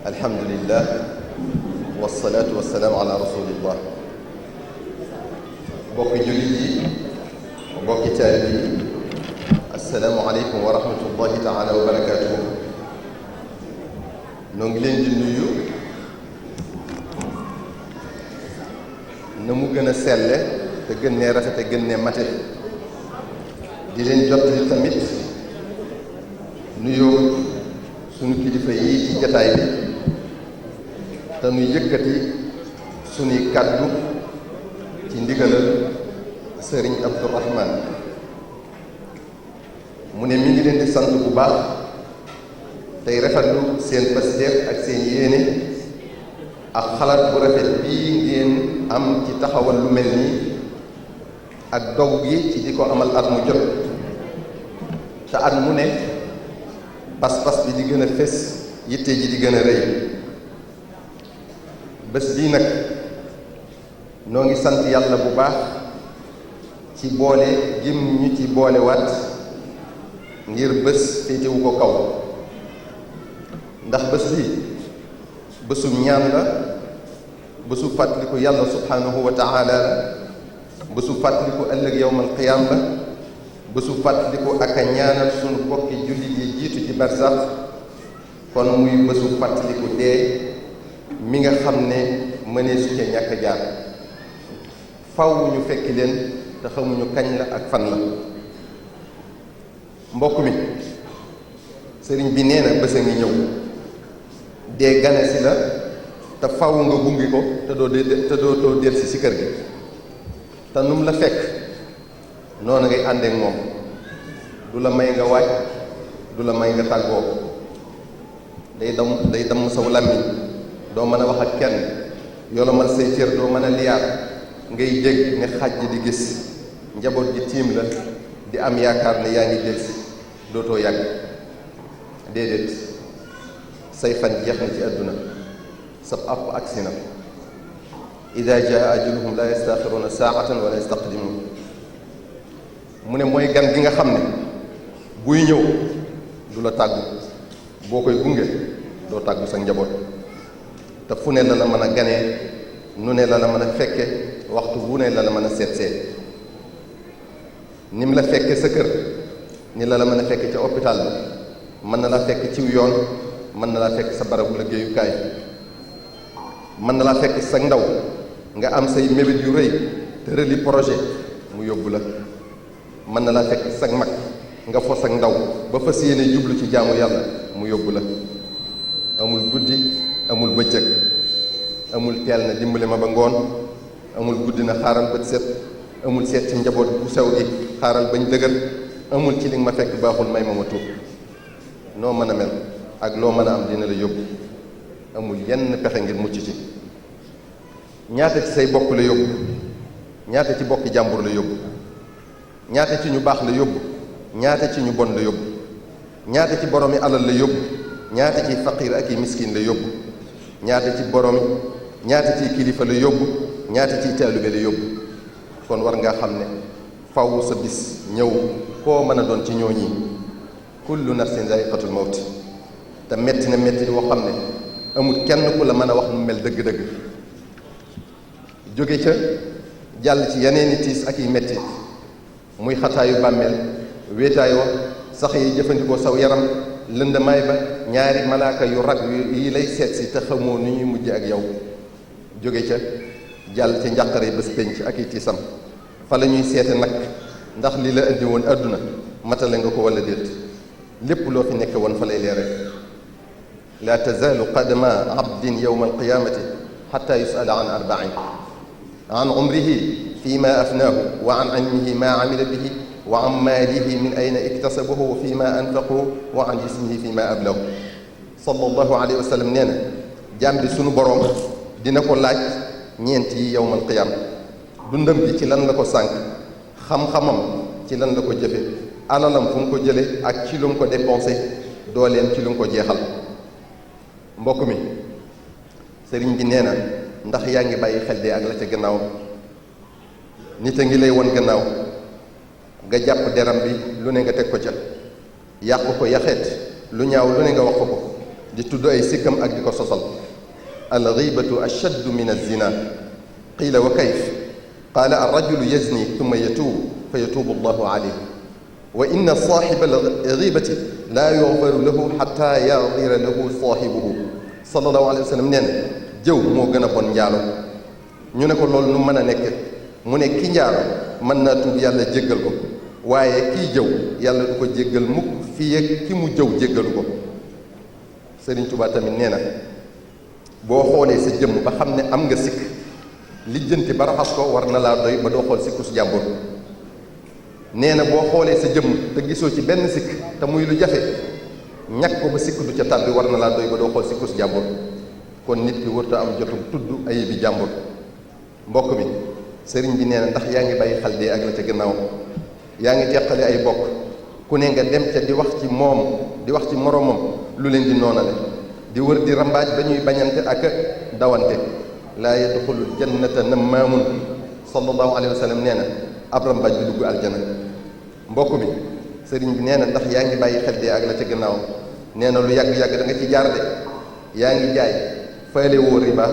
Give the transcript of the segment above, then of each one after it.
alhamdulillah wasalaatu wasalaamu ala rasulillah. mbokki jullit yi, mbokki taalibe yi, assalaamu aleykum wa rahmatullahi taala wa barakaatuhu. noo ngi leen di nuyu na mu gën a selle te gën nee rafete gën nee mate, di leen jottali tamit nuyoo sunu kilifa yi ci jataay bi te nu yëkkati sunuy kàddu ci ndigalal sëriñ Abdourahman. mu ne mi ngi leen di sant bu baax tey rafetlu seen pasteef ak seen yéene ak xalaat bu rafet bii ngeen am ci taxawal lu mel nii ak dog gi ci di ko amal at mu jot te at mu ne pas-pas bi di gën a fés, yitte ji di gën a rëy. bés bii nag noo ngi sant yàlla bu baax ci boole gim ñu ci boolewaat ngir bés féetewu ko kaw, ndax bés bi bésum ñaan la, bésu fàttaliku yàlla subhanahu wa taala la, bésu fàttaliku ëllëg yowmal qiyaam la, bésu fàttaliku ak a ñaanal sunu bokki jullit yi jiitu ci barsax. kon muy bésu fàttaliku dee mi nga xam ne mënee su ca ñàkk jaar. faw ñu fekki leen te xamuñu kañ la ak fan la. mbokk mi, sëriñ bi nee na bés a ngi ñëw, dee gane si la te faw nga gungi ko te doo delsi si kër gi, te num la fekk noonu ngay àndeek moom. du la may nga waaj, du la may nga tàggoo, day damm saw làmmiñ, doo mën a wax ak kenn, yolomal say cër, doo mën a liyaar, ngay dégg ne xaj ji di gis, njaboot gi tiim la di am yaakaar ne yaa ngi delsi, dootoo yàgg. déedéet, say fan jeex na ci àdduna, sab àpp agsi na. ida jaa ajaluhum la yastaxiruuna saatan wala yastaqdimuun. mu ne mooy gan gi nga xam ne buy ñëw du la tàggu, boo koy gunge doo tàggu sa njaboot, te fu ne la la mën a ganee, nu ne la la mën a fekke, waxtu wu ne la la mën a seetsee. ni mu la fekke sa kër ni la la mën a fekke ca hôpital ba, mën na laa fekk ciw yoon, mën na laa fekk sa barabu liggéeyukaay, mën na laa fekk sa ndaw nga am say mébét yu rëy tërali projet mu yóbbu la, mën na laa fekk sa mag nga fos ak ndaw ba fas yéene jublu ci jaamu yàlla mu yóbbu la. amul guddi, amul bëccëg, amul teel na dimbali ma ba ngoon, amul guddi na xaaral bët set, amul seet ci njaboot bu sew gi xaaral bañ dëgër, amul ci li nga ma fekk baaxul may ma tuub. noo mën a mel ak loo mën a am dina la yóbbu, amul yenn pexe ngir mucc ci. ñaata ci say bokk la yóbbu, ñaata ci bokki jàmbur la yóbbu, ñaata ci ñu baax la yóbbu, ñaata ci ñu bon la yóbbu, ñaata ci boromi alal la yóbbu, ñaata ci faqiir ak i miskin la yóbbu, ñaata ci boromi, ñaata ci kilifa la yóbbu, ñaata ci taalibe la yóbbu. kon war ngaa xam ne faw sa bis ñëw, koo mën a doon ci ñooñi. kullu nafsin zaiqatul mawt. te metti na metti woo xam ne amul kenn ku la mën a wax nu mel dëgg-dëgg. jóge ca jàll ci yeneeni tiis ak yi metti, muy xataayu bàmmeel, wéetaay wa, sax yi jëfandikoo saw yaram, lëndamaay ba, ñaari malaaka yu rag yi lay seet si te xamoo nu ñuy mujj ak yow. jóge ca jàll ci njàqare bés penc ak i tiisam, fa la ñuy seete nag ndax li la indi woon àdduna matale nga ko wala déet. lépp loo fi nekk woon fa lay leere. laa tazaalu qadama abdin yowma alqiyamati xata yusala an arbain: an umrihi fi ma afnaahu, wa an ilmihi ma amila bihi, wa an maalihi min ayna iktasabahu, wa fi ma anfaqahu, wa an jismihi fi ma ablahu. sallallahu alayhi wa sallam nee na jaam bi sunu boroom dina ko laaj ñeent yi yowmal qiyaam. dundam bi ci lan la ko sànq, xam-xamam ci lan la ko jëfe, alalam fu mu ko jële ak ci lu mu ko dépensé, dooleem ci lu mu ko jeexal. mbokk mi, sëriñ bi nee na ndax yaa ngi bàyyi xel dee ak la ca gannaaw. nit a ngi lay won gannaaw, nga jàpp deram bi lu ne nga teg ko ca, yàq ko yaxeet lu ñaaw lu ne nga wax ko, di tudd ay sikkam ak di ko sosal al ghibatu ashaddu min az-zina qiila wa kayf qaala ar-rajulu yazni thumma yatuubu fa yatuubu allahu alayhi wa inna saahiba al-ghibati laa yughfaru lahu xatta yaghfira lahu saahibuhu sallallahu alayhi wa sallam nee na jëw moo gën a bon njaalo ñu ne ko loolu nu mën a nekk mu ne ki njaalo mën naa tuub yàlla jéggal ko waaye kii jëw yàlla du ko jéggal mukk fii ak ki mu jëw jéggalu ko Sëriñ Tuubaa tamit nee na boo xoolee sa jëmm ba xam ne am nga sikk lijjanti ba raxas ko war na laa doy ba doo xool sikku su jàmbur nee na boo xoolee sa jëmm te gisoo ci benn sikk te muy lu jafe ñàkk ko ba sikk du ca tàbbi war na laa doy ba doo xool sikku su jàmbur kon nit ki warta am jotu tudd ayibi jàmbur mbokk mi sëriñ bi nee na ndax yaa ngi bàyyi xel dee ak la ca gannaaw yaa ngi teqale ay bokk ku ne nga dem ca di wax ci moom di wax ci moroomam lu leen di noonale di wër di rambaaj ba ñuy bañante ak dawante laa yadxulul jannata nammaamun sallallahu alayhi wa sallam nee na ab rambaaj bi dugg aljana mbokk mi sëriñ bi nee na ndax yaa ngi bàyyi xel dee ak la ca gannaaw nee na lu yàgg-yàgg da nga ci jaar de yaa ngi jaay faale woo riba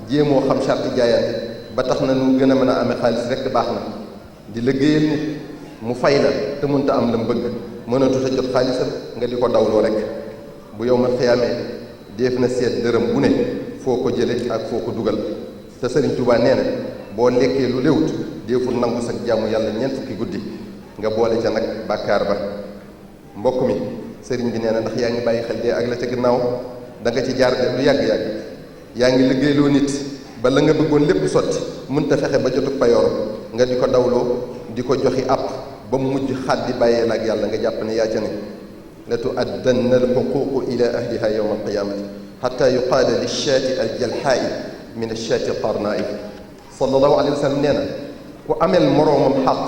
jéemoo xam charte jaayante ba tax na nu gën a mën a amee xaalis rekk baax na di liggéeyal nit mu fay la te mënta am la mu bëgg mënatut a jot xaalisam nga di ko dawloo rek bu yow ma xiyaamee def na seet dërëm bu ne foo ko jële ak foo ko dugal te Sëriñ Tuubaa nee na boo lekkee lu léwut déeful nangu sag jàmm yàlla ñeent fukki guddi nga boole ca nag bàkkaar ba mbokk mi sëriñ bi nee na ndax yaa ngi bàyyi xel dee ak la ca gannaaw da nga ci jaar de lu yàgg-yàgg yaa ngi liggéeyloo nit ba la nga bëggoon lépp sotti mënta fexe ba jotuk payoor nga di ko dawloo di ko joxi àpp ba mu mujj xaddi bàyyee la ak yàlla nga jàpp ne yaa ca ne la tuaddanna alxuququ ila ahliha yowma alqiyamati xata yuqaala lishaati aljalxaai min alshaati alqarnaai sallallahu alayhi wa sallam nee na ku amel moroomam xaq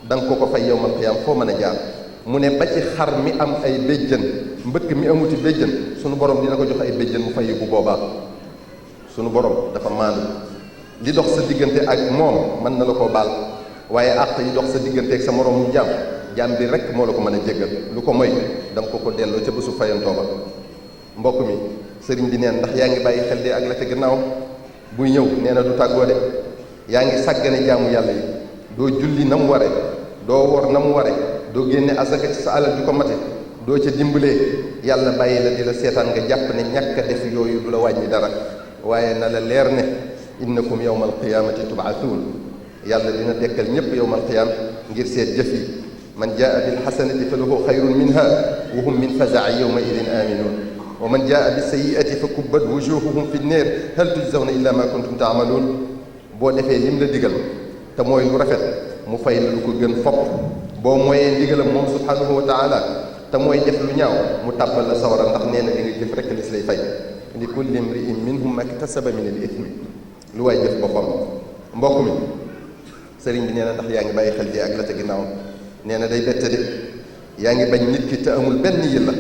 da nga ko fay yowma alqiyama foo mën a jaar mu ne ba ci xar mi am ay béjjën mbëkk mi amuti béjjën sunu borom dina ko jox ay béjjën mu fay bu boobaa sunu borom dafa maandu li dox sa diggante ak moom mën na la koo baal waaye àq yi dox sa diggante ak sa moroom mu jaam bi rek moo la ko mën a jéggal lu ko moy da nga ko delloo ca bésu fayantoo ba mbokk mi sëriñ bi neen ndax yaa ngi bàyyi xel de ak la ca gannaaw buy ñëw nee na du tàggoo de yaa ngi sàggane jaamu yàlla yi doo julli na mu ware doo wor na mu ware doo génne asaka ci sa alal di ko mate doo ca dimbalee yàlla bàyyi la di la seetaan nga jàpp ne ñàkk a def yooyu du la wàññi dara waaye na la leer ne innakum yawma alqiyamati tubaathuun yàlla dina dekkal ñépp yawma alqiyama ngir seet jëf yi man jaa bilxasanati fa lahu xayrun minha wa hum min fazaci yawma idin aminun wa man jaa bisayiati fa kubbat wujuhuhum fi nneer hal tujzawna illa ma kuntum taamaluun boo defee lim la digal te mooy lu rafet mu fay la lu ko gën fopp boo mooyee ndigalam moom subhanahu wa taala te mooy def lu ñaaw mu tàbbal la sawara ndax nee na li nga jëf rek lis lay fay li kulli imri'in minhum maktasaba min al ithmi lu waay jëf boppam mbokk mi sëriñ bi nee na ndax yaa ngi bàyyi xel dee ak la ca ginnaaw nee na day bette de yaa ngi bañ nit ki te amul benn yëlla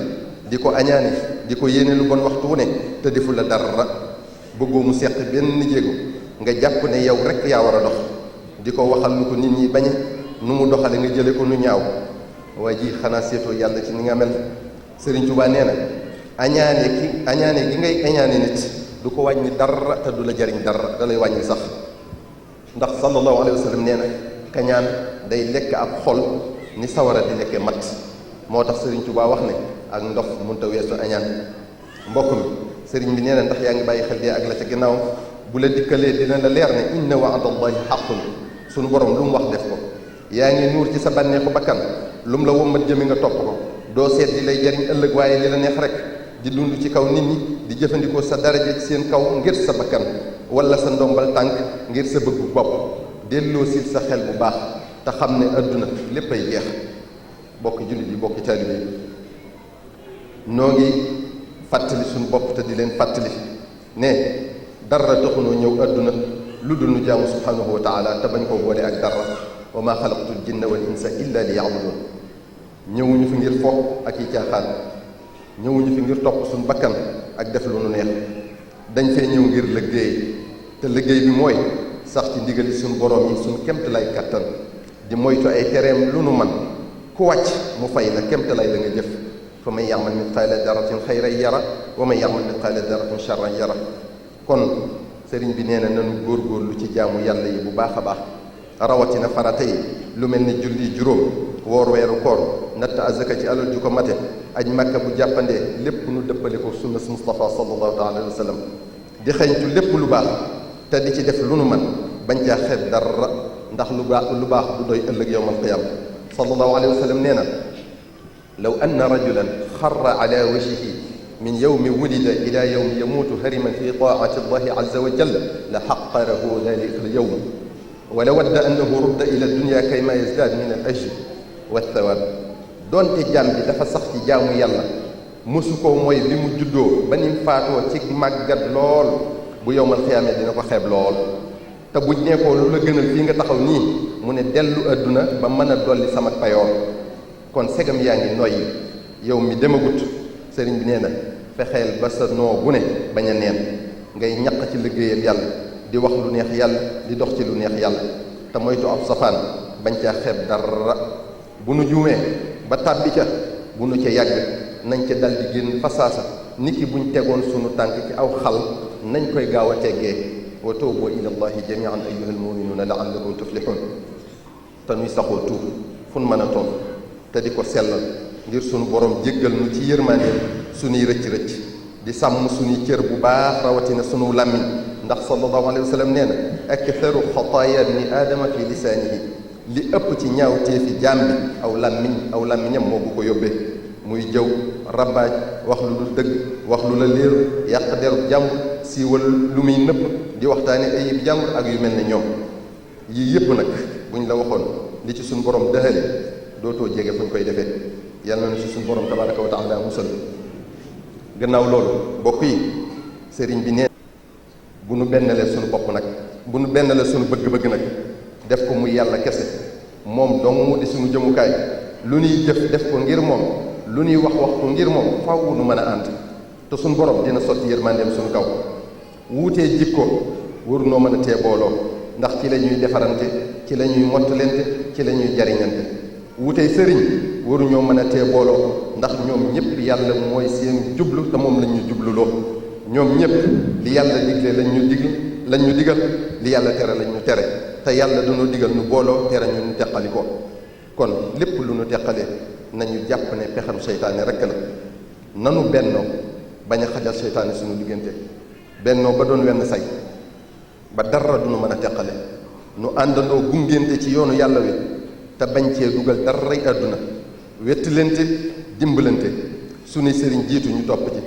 di ko añaani di ko yéene lu bon waxtu wu ne te defu la dara bëggoo mu seq benn jéego nga jàpp ne yow rek yaa war a dox di ko waxal lu ko nit ñi bañe nu mu doxale nga jële ko nu ñaaw waa ji xanaa seetoo yàlla ci ni nga mel Sëriñ Tuubaa nee na añaane gi ngay añaane nit du ko wàññi dara te du la jariñ dara da lay wàññi sax ndax sallallahu alayhi wa sallam nee na kañaan day lekk ab xol ni sawara di lekkee matt moo tax Sëriñ Tuubaa wax ne ak ndox mënta weesu añaan mbokk mi sëriñ bi nee na ndax yaa ngi bàyyi xel dee ak la ca gannaaw bu la dikkalee dina la leer ne inna wa'dallahi haqqun sunu borom lu mu wax def ko yaa ngi nuur ci sa bànneexu bakkan lu mu la wommat jëmi nga topp ko doo seet di lay jariñ ëllëg waaye li la neex rek di dund ci kaw nit ñi di jëfandikoo sa daraja ci seen kaw ngir sa bakkan wala sa ndombal tànk ngir sa bëggu bopp delloo sil sa xel bu baax te xam ne adduna lépp ay jeex bokki jullit yi bokki taalibe yi noo ngi fàttali suñu bopp te di leen fàttali ne dara taxunoo ñëw adduna lu dul nu jaamu subhanahu wa taala te bañ koo boole ak dara wa maa xalaqtu l jinna wal insa illa li ya'budun ñëwuñu fi ngir fo ak yi caaxaan ñëwuñu fi ngir topp suñu bakkan ak def lu nu neex dañ fee ñëw ngir liggéey te liggéey bi mooy sax ci ndigali suñu borom yi suñu kemt lay kattan di moytu ay tereem lu nu man ku wàcc mu fay la kemt lay la nga jëf fa man ya'mal mithqaala darratin xayran yara wa man ya'mal mithqaala darratin charran yara. kon sëriñ bi nee na nanu góorgóorlu ci jaamu yàlla yi bu baax a baax, rawatina farata yi lu mel ni julli juróom, woor weeru koor, natt azaka ci alal ju ko mate, aj makka bu jàppandee, lépp nu dëppale ko sunna Mustafa sallallahu taala alayhi wa sallam, di xeeñtu lépp lu baax te di ci def lu nu man, bañ caa xeeb dara, ndax lu baax du doy ëllëg yowmal qiyaama. sallallahu alayhi wa sallam nee na law anna rajulan xarra ala wajhihi min yowmi wulida ila yowmi yamuutu hariman fi taati allahi azza wa jalla la xaqarahu dalika al yowm wa la wadda annahu rudda ila dunya kayma yazdaad min al ajri wa thawaab. doonte jaam bi dafa sax ci jaamu yàlla mosu ko mooy bi mu juddoo ba ni mu faatoo ci màggat lool, bu yowmal xiyaame dina ko xeeb lool. te buñ nee ko lu la gënal fii nga taxaw nii, mu ne dellu àdduna ba mën a dolli sama payoor. kon segam yaa ngi noyyi yow mi demagut, sëriñ bi nee na fexeel ba sa noo bu ne bañ a neen, ngay ñaq ci liggéeyal yàlla, di wax lu neex yàlla, di dox ci lu neex yàlla, te moytu ab safaan, bañ caa xeeb dara. bu nu juumee ba tàbbi ca, bu nu ca yàgg, nañ ca dal di génn fasaasa, niki buñ tegoon sunu tànk ci aw xal, nañ koy gaaw a teggee. wa tuubu ila allahi jamian ayyuha almuminuuna laallakum tuflixuun. te nuy saxoo tuub fu nu mën a toll, te di ko sellal ngir sunu borom jéggal nu ci yërmandeem sunuy rëcc-rëcc, di sàmm sunuy cër bu baax, rawatina sunu làmmiñ, ndax sallallahu alayhi wa sallam nee na aktharu xataaya bni aadama fi lisaanihi, li ëpp ci ñaaw téefi jaam bi aw làmmiñam moo ko yóbbee, muy jëw, rabaaj, wax lu dul dëgg, wax lu la léeru, yàq deru jàmbur, siiwal lu muy nëpp, di waxtaane ayib jàmbur ak yu mel ne ñoom. yii yëpp nag buñ la waxoon li ci suñu borom dëxale, dootoo jege fuñ koy defee. yàlla na ci suñu borom tabaraka wa taala musal. gannaaw loolu mbokk yi, sëriñ bi nee bu nu bennalee suñu bopp nag, bu nu bennalee suñu bëgg-bëgg nag, def ko muy yàlla kese, moom dong di suñu jëmukaay, lu ñuy jëf def ko ngir moom, lu ñuy wax ko ngir moom, faaw nu mën a ànd, te suñu borom dina sotti yërmandeem suñu kaw. wuutee jikko waru noo mën a tee booloo, ndax ci la ñuy defarante, ci la ñuy mottalente, ci la ñuy jariñante. wuutee sëriñ waruñoo mën a tee booloo, ndax ñoom ñëpp yàlla mooy seen jublu, te moom lañ ñu jubluloo. ñoom ñëpp li yàlla digle lañ ñu digal, li yàlla tere lañ ñu tere, te yàlla dañoo digal nu booloo, tere ñu teqali ko. kon lépp lu nu teqalee nañu jàpp ne pexam seytaane rekk la. nanu bennoo bañ a xajal seytaane suñu diggante, bennoo ba doon wenn say, ba dara du nu mën a teqale. nu àndandoo gungente ci yoonu yàlla wi, te bañ cee dugal daray àdduna, wettilente, dimbalante, sunuy sëriñ jiitu ñu topp ci,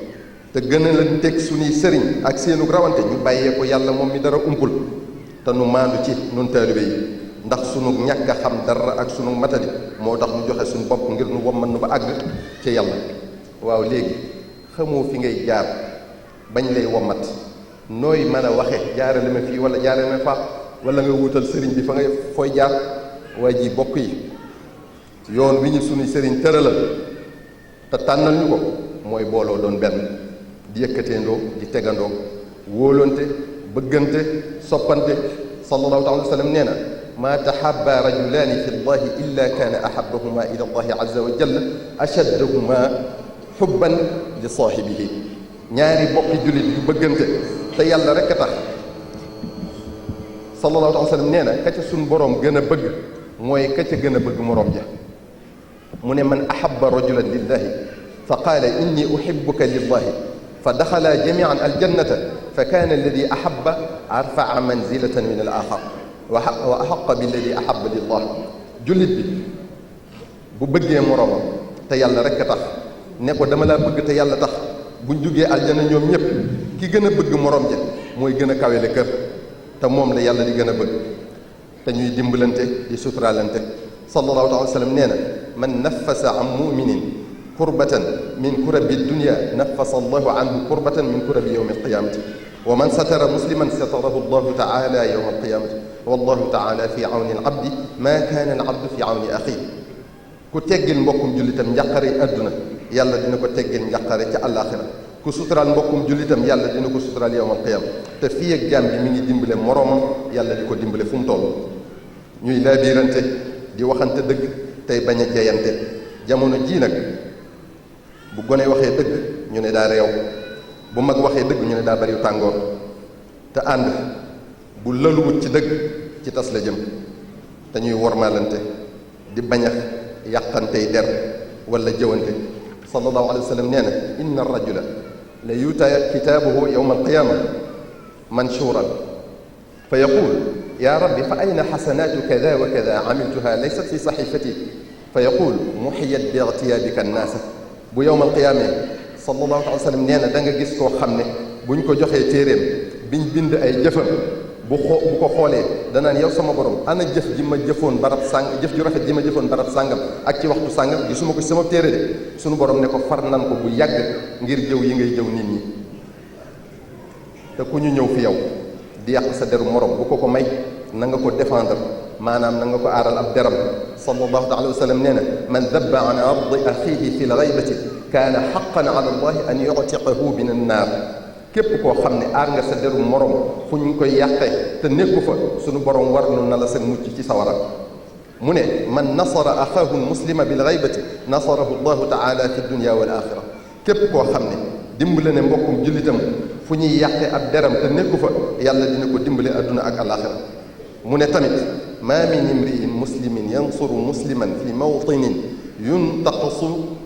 te gën a leen teg sunuy sëriñ ak seenu rawante ñu bàyyee ko yàlla moom mi dara umpul, te nu maandu ci nun taalibe yi, ndax sunu ñàkk a xam dara ak sunu matadi moo tax ñu joxe suñu bopp ngir nu womman nu ba àgg ci yàlla. waaw léegi xamoo fi ngay jaar bañ lay wommat, nooy mën a waxe jaarale ma fii wala jaarale ma fa, wala nga wutal sëriñ bi fa ngay fooy jaar. waa ji bokk yi, yoon wi ñu sunuy sëriñ tëralal te tànnal ñu ko mooy booloo doon benn, di yëkkateendoo, di tegandoo, wóolonte, bëggante, soppante. sallallahu alayhi wa sallam nee na maa tahabba rajulaani fi llahi illa kaana ahabbahuma ila allahi azza wa jalla ashaddahuma xubban li saahibihi. ñaari bokki jullit yu bëggante te yàlla rek a tax, sallallahu alayhi wa sallam nee na ka ca suñ boroom gën a bëgg mooy ka ca gën a bëgg moroom ja. mu ne man ahabba rajulan lillahi fa qaala inni uhibbuka lillahi fa daxala jamian aljannata fa kaana alladi ahabba arfaa manzilatan min al axar wa axaqa billadi ahabba lillah. jullit bi bu bëggee moroomam te yàlla rek a tax, ne ko dama laa bëgg te yàlla tax, buñ jugee aljana ñoom ñëpp ki gën a bëgg moroom ja mooy gën a kawele kër, te moom la yàlla di gën a bëgg. te ñuy dimbalante, di suturaalante. sallallahu alayhi wa sallam nee na man nafasa an muminin kurbatan min kurabi dunya nafasa allahu anhu kurbatan min kurabi yawmi alqiyamati wa man satara musliman satarahu allahu taala yawma alqiyamati wallahu taala fi awni alabdi ma kaana alabdu fi awni axi. ku teggil mbokkum jullitam njàqare àdduna, yàlla dina ko teggil njàqare ca àllaaxira. ku suturaal mbokkum jullitam, yàlla dina ko suturaal yawmal qiyaama. te fii ak jaam bi mi ngi dimbale moroomam, yàlla di ko dimbale fu mu toll. ñuy laabiirante, di waxante dëgg, tey bañ a jeyante. jamono jii nag bu gone waxee dëgg ñu ne daa réew, bu mag waxee dëgg ñu ne daa bari tàngoor. te ànd bu laluwut ci dëgg ci tas la jëm, te ñuy wormaalante di bañ a yàqantey der wala jëwante. sallallahu alayhi wa sallam nee na inna rajula la yuuta kitaabuhu yowma alqiyaama manshuuran fa yaqul yaa rabbi fa ayna xasanaatu kada wa kada amiltuha laysat fi saxifati fa yaqul muxiyat bi igtiyaabika annaasa. bu yowma alqiyaama sallallahu alayhi wa sallam nee na da nga gis koo xam ne buñ ko joxee téeréem biñ bind ay jëfam bu ko xoolee danaan yow sama borom ana jëf ji ma jëfoon barab sàng jëf ju rafet ji ma jëfoon barab sàngam ak ci waxtu sàngam gisuma ko ci sama téere de. sunu borom ne ko far nan ko bu yàgg ngir jëw yi ngay jëw nit ñi. te ku ñu ñëw fi yow di yàq sa deru morom bu ko may na nga ko défendre, maanaam na nga ko aaral ab deram. sallallahu alayhi wa sallam nee na man dabba an ardi axiihi fi lgaybati kaana xaqan ala allahi an yuctiqahu min annaar. képp koo xam ne aar nga sa deru morom fu ñu koy yàqee te nekku fa sunu borom warlu na la sa mucc ci sawara. mu ne man nasara axaahu muslima bil gaybati nasarahu allahu taala fi dunya wal axira. képp koo xam ne dimbale ne mbokkum jullitam fu ñuy yàqee ab deram te nekku fa yàlla dina ko dimbale adduna ak alaxira. mu ne tamit maa min imriin muslimin yansuru musliman fi mawtinin yuntaqasu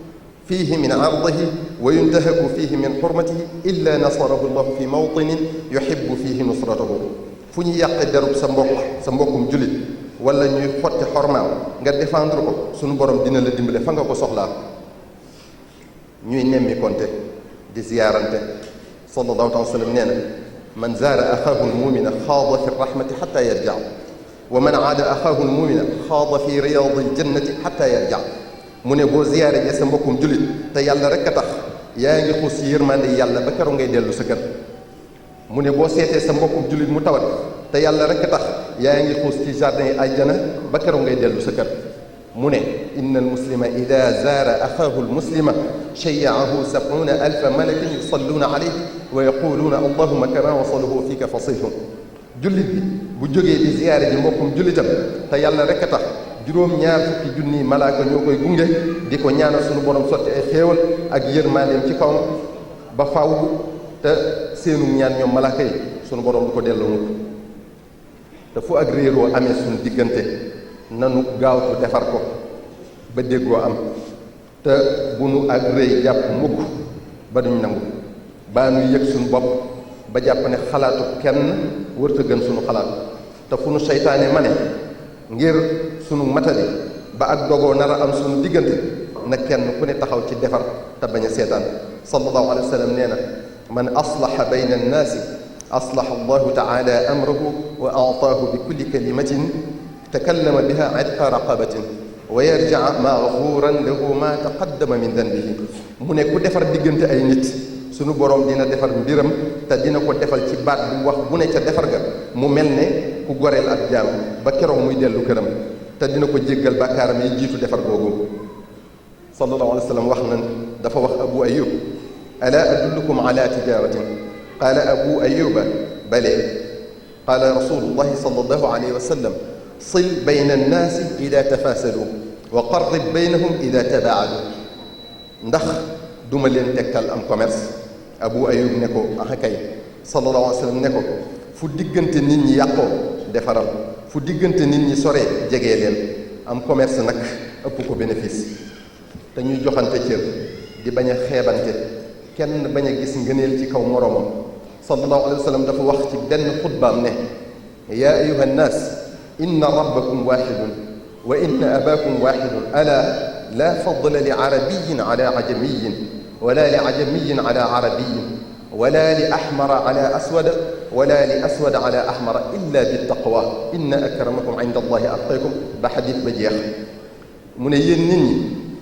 fiihi min ardihi wa yuntahaku fiihi min xurmatihi illa nasarahu llahu fi mawtinin yuhibbu fiihi nusratahu. fu ñu yàqe derub sa mbokkum jullit wala ñuy xotti xormaam nga défendre ko sunu borom dina la dimbale fa nga ko soxlaa. ñuy nemmi konte di ziyaarante. sallallahu alayhi wa sallam nee na man zaara axaahu lmumina xaada fi rahmati xata yarja wa man aada axaahu lmumina xaada fi riyaadi ljannati xata yarja. mu ne boo ziyaare ja sa mbokkum jullit te yàlla rek a tax yaa ngi xuus ci yërmande yàlla ba keroog ngay dellu sa kër. mu ne boo seetee sa mbokkum jullit mu tawat te yàlla rek a tax yaa ngi xuus ci jardin yi àjjana ba keroog ngay dellu sa kër. mu ne inna almuslima ida zaara axaahu almuslima shayaahu sab'una alfa malakin yusalluuna alayhi wa yaquluuna allahuma kama wasaluhu fika fasihun. jullit bi bu jógee di ziyaare ji mbokkum jullitam te yàlla rek a tax juróom-ñaar fukki junni malaaka ñoo koy gunge di ko ñaanal sunu borom sotti ay xéewal ak yërmandeem ci kawam ba faw te seenu ñaan ñoom malaaka yi sunu borom du ko delloo mukk. te fu ak réeroo amee sunu diggante nanu gaawtu defar ko ba déggoo am te bu nu ak rëy jàpp mukk ba duñ nangu baa nu yëg sunu bopp ba jàpp ne xalaatu kenn wërta gën sunu xalaat. te fu nu seytaane ma ne ngir sunu matali ba ak dogoo nar a am sunu diggante na kenn ku ne taxaw ci defar te bañ a seetaan. sallallahu alayhi wa sallam nee na man aslaha bayna annaasi aslaha allahu taala amrahu wa aataahu bi kulli kalimatin takallama biha itqa raqabatin wa yarjaa maghfuran lahu ma taqaddama min danbihi. mu ne ku defar diggante ay nit sunu borom dina defar mbiram te dina ko defal ci baat bu wax bu ne ca defar ga mu mel ne ku goreel ak jaam ba keroog muy dellu këram te dina ko jéggal bàkkaaram yi jiitu defar googu. sallallahu alayhi wa sallam wax na dafa wax abu ayub ala adullukum ala tijaratin qaala abu ayuba bale qaala rasulullahi sallallahu alayhi wa sallam sil bayna annaasi ida tafaasalu wa qarrib baynahum ida tabaadu. ndax duma leen tegtal am commerce. abu ayub ne ko ah kay. sallallahu alayhi wa sallam ne ko fu diggante nit ñi yàqoo defaral, fu diggante nit ñi soree jegee leen. am commerce nag ëpp ko bénéfice te ñuy joxante cër di bañ a xeebante kenn bañ a gis ngëneel ci kaw moroomam. sallallahu alayhi wa sallam dafa wax ci benn xutbaam ne yaa ayuha nnaas inna rabbakum waxidun wa inna abaakum waxidun ala laa fadla li arabiyin ala ajamiyin wala li ajamiyin ala arabiyin wala li axmara ala aswada wala li aswada ala axmara illa bittaqwa inna akramakum inda allahi atqakum ba xadis ba jeex. mu ne yéen nit ñi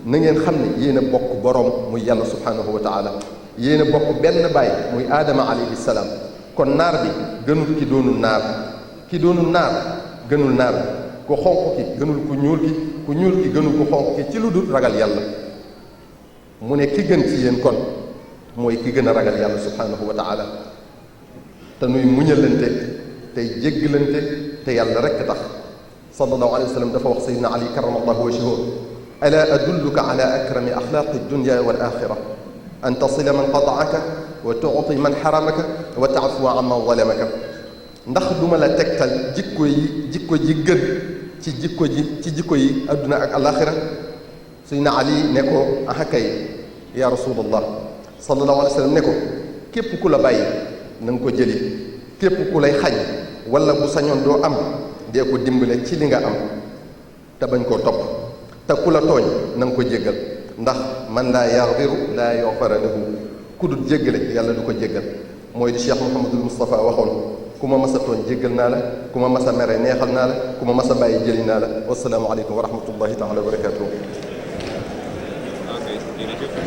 na ngeen xam ne yéen a bokk boroom muy yàlla subhanahu wa taala, yéen a bokk benn baay muy aadama alayhi salaam. kon naar bi gënul ki doonul naar, ki doonul naar gënul naar bi, ku xonq ki gënul ku ñuul ki, ku ñuul ki gënul ku xonq ki ci lu dul ragal yàlla. mu ne ki gën ci yéen kon mooy ki gën a ragal yàlla subhanahu wa taala. te nuy muñalante tey jéggalante te yàlla rekk tax. sallallahu alayhi wa sallam dafa wax sayyidina ali karamallahu wajhahu alaa adulluka ala akrami axlaaqi dunya wal axira an tasila man qataaka wa tuuti man xaramaka wa taafuwa an man zalamaka. ndax duma la tegtal jikko ji gën ci jikko yi adduna ak alaxira. Sayyidina Ali ne ko aha kay ya rasulallah sallallahu alayhi wa sallam ne ko képp ku la bàyyi na nga ko jëli, képp ku lay xañ wala bu sañoon doo am dee ko dimbale ci li nga am te bañ koo topp, te ku la tooñ na nga ko jéggal ndax man laa yaxfiru laa yuxfara lahu, ku dul jéggale yàlla du ko jéggal. mooy di Cheikh Mouhamadul Moustapha waxoon, ku ma mas a tooñ jéggal naa la, ku ma mas a mere neexal naa la, ku ma mas a bàyyi jëli naa la. wasalaamu aleykum wa rahmatullahi taala wa barakatuh.